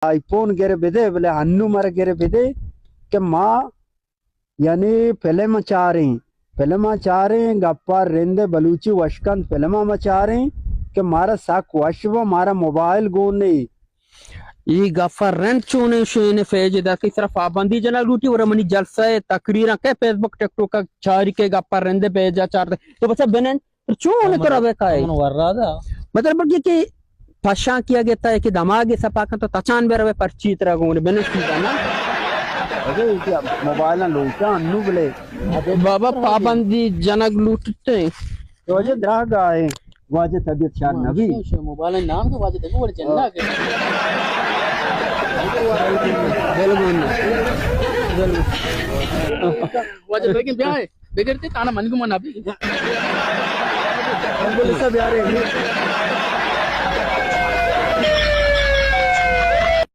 آئی فون گر بدے، بلے ہنو مر گر بدے کہ ما یعنی فلم چاریں، فلم چاریں، گپا رند بلوچی وشکند فلم ما چاریں کہ مارا سک وش بو، مارا موبائل گون نہیں۔ ای گفا رند چونیں شین فیج در کی صرف پابندی جنگ لوٹی، ورا منی جلسہ تقریرا کہ فیس بک ٹک ٹوک چاری کے گپا رند پیجا چارتے تو بچا بنن۔ چون تو روے کائے؟ من ورا دا۔ مطلب کہ، کہ پشاں کیا گتا ہے کہ دماغ سپا کن تو تچان بے روے پرچی ترا گون بنشتی دا نا۔ اگے کہ موبائل لوٹا انو بلے۔ بابا پابندی جنگ لوٹتے۔ تو اجے دراہ گائے۔ واجہ طبیعت شاد نبی۔ موبائل نام کے واجہ دیکھو بڑے جنگ کے۔ بالکل۔ واجہ لیکن بیا ہے۔ بگر تے تانا من کو من ابھی۔ ایمبولینس بیارے۔